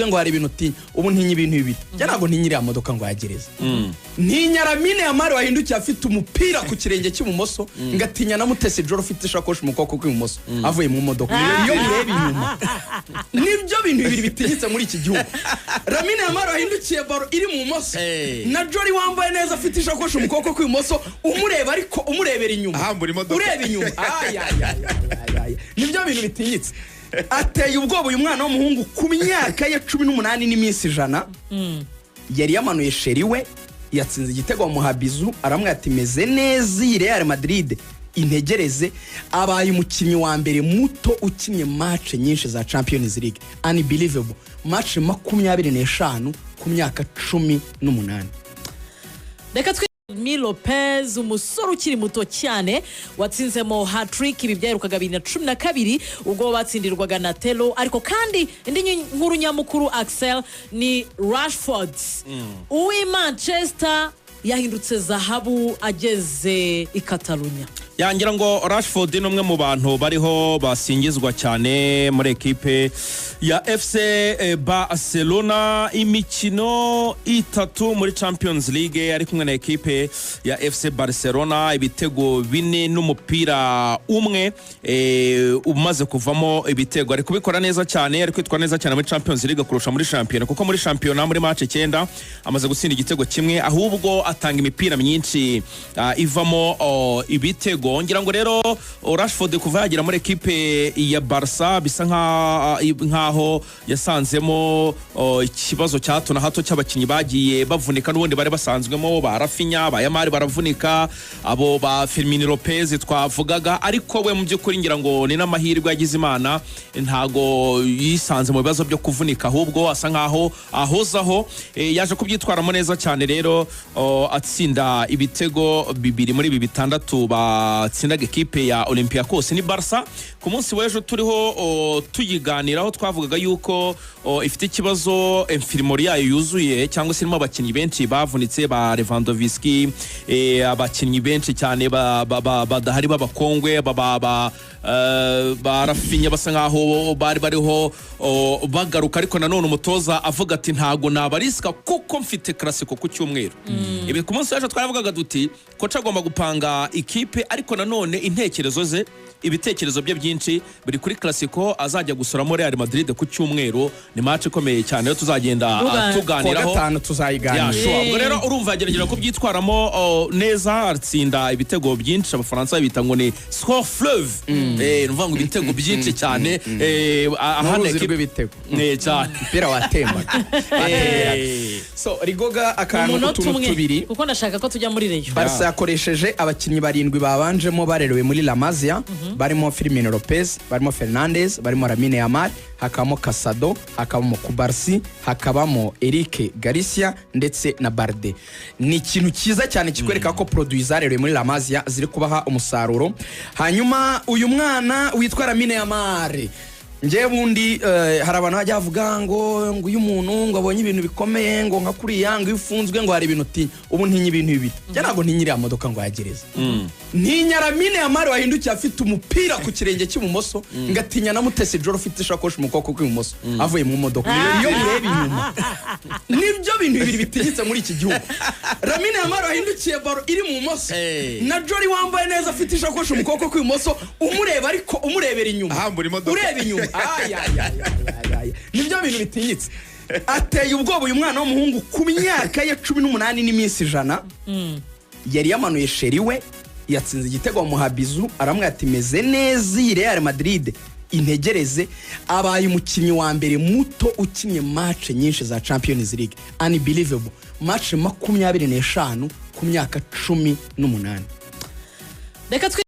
Ngo hari ibintu utinya. Ubu ntinya ibintu bibiri. Njye ntabwo ntinya iriya modoka ngo yagereza. Ntinya Lamine Yamal wahindukiye afite umupira ku kirenge cy'ibumoso, ngatinya na Mutesi Jolly ufite ishakoshi mu kuboko kw'ibumoso avuye mu modoka. Iyo mureba inyuma, nibyo bintu bibiri bitinyitse muri iki gihugu: Lamine Yamal wahindukiye ballon iri mu bumoso na Jolly wambaye neza afite ishakoshi mu kuboko kw'ibumoso, umureba ariko umurebera inyuma. Ahambura imodoka. Ureba inyuma. Ay, ay, ay, ay, ay. Nibyo bintu bitinyitse. Ateye ubwoba uyu mwana w'umuhungu ku myaka ye 18 n'iminsi 100. Yari yamanuye chérie we, yatsinze igitego, bamuha bisou, aramubwira ati: "Meze neza, iyi Real Madrid integereze." Abaye umukinnyi wa mbere muto ukinnye match nyinshi za Champions League, unbelievable, match 25 ku myaka 18. Reka twi Mi Lopez, umusore ukiri muto cyane watsinzemo hat-trick. Ibi byaherukaga 2012 ubwo batsindirwaga na Telo. Ariko kandi indi nkuru nyamukuru, Axel, ni Rashford uw'i Manchester yahindutse zahabu ageze i Katalunya. Yangira ngo Rashford ni umwe mu bantu bariho basingizwa cyane muri ekipe ya FC Barcelona. Imikino itatu muri Champions League ari kumwe na ekipe ya FC Barcelona, ibitego 4 n'umupira umwe umaze kuvamo ibitego. Ari kubikora neza cyane, ari kwitwara neza cyane muri Champions League kurusha muri shampiyona, kuko muri shampiyona muri match 9 amaze gutsinda igitego kimwe, ahubwo atanga imipira myinshi ivamo ibitego. Ngira ngo rero Rashford kuva yagera muri ekipe ya Barca bisa nkaho yasanzemo ikibazo cya hato na hato cy'abakinnyi bagiye bavunika n'ubundi bari basanzwemo, ba Raphinha, ba Yamal baravunika, abo ba Fermin Lopez twavugaga. Ariko we mu by'ukuri ngira ngo ni n'amahirwe yagize Imana, ntago yisanze mu bibazo byo kuvunika, ahubwo asa nkaho ahozaho. Yaje kubyitwaramo neza cyane rero, atsinda ibitego 2 muri ibi 6 batsindaga ekipe ya Olympiacos. Ni Barca ku munsi w'ejo turiho tuyiganiraho, twavugaga yuko ifite ikibazo, infirmerie yayo yuzuye cyangwa se irimo abakinnyi benshi bavunitse, ba Lewandowski, abakinnyi benshi cyane badahari b'abakongwe ba Raphinha basa nkaho bari bariho bagaruka. Ariko nanone umutoza avuga ati: "Ntago nabarisika kuko mfite Clasico ku cyumweru." Ibi ku munsi w'ejo twaravugaga duti coach agomba gupanga ikipe, ariko nanone intekerezo ze, ibitekerezo bye byinshi biri kuri Clasico azajya gusuramo Real Madrid ku cyumweru. Ni match ikomeye cyane rero tuzagenda Kuwa Kuwa tuganiraho. gatanu tuzayiganira. Yeah, sure. Ubwo rero urumva yagerageza kubyitwaramo neza, atsinda ibitego byinshi. Abafaransa bita ngo ni score fleuve, ni ukuvuga ngo ibitego byinshi cyane, ahana N'uruzi rw'ibitego. Cyane. Umupira watembaga. So rigoga akantu Umunota utuntu umwe tubiri. kuko ndashaka ko tujya muri Rayon. Barca yakoresheje abakinnyi barindwi babanjemo barerewe muri La Masia, barimo Fermin Lopez, barimo Fernandez, barimo Lamine Yamal, hakabamo Casado, hakabamo Cubarsi, hakabamo Eric Garcia ndetse na Balde. Ni ikintu cyiza cyane kikwereka ko produit zarerewe muri La Masia ziri kubaha umusaruro. Hanyuma uyu mwana witwa Lamine Yamal, njyewe bundi hari abantu bajya bavuga ngo iyo umuntu ngo abonye ibintu bikomeye ngo nka kuriya, ngo iyo ufunzwe ngo hari ibintu utinya. Ubu ntinya ibintu bibiri. Njye ntabwo ntinya iriya modoka ngo yagereza. Ntinya Lamine Yamal wahindukiye afite umupira ku kirenge cy'ibumoso, ngatinya na Mutesi Jolly ufite ishakoshi mu kuboko kw'ibumoso avuye mu modoka. Iyo mureba inyuma, nibyo bintu bibiri bitinyitse muri iki gihugu: Lamine Yamal wahindukiye ballon iri mu bumoso na Jolly wambaye neza afite ishakoshi mu kuboko kw'ibumoso, umureba ariko umurebera inyuma. Ahambura imodoka. Ureba inyuma. Ay, ay, ay, ay, ay. Nibyo bintu bitinyitse. Ateye ubwoba uyu mwana w'umuhungu ku myaka ye 18 n'iminsi 100. Yari yamanuye chérie we, yatsinze igitego, bamuha bisou, aramubwira ati: "Meze neza, iyi Real Madrid integereze." Abaye umukinnyi wa mbere muto ukinnye match nyinshi za Champions League, unbelievable, match 25 ku myaka 18. Reka twi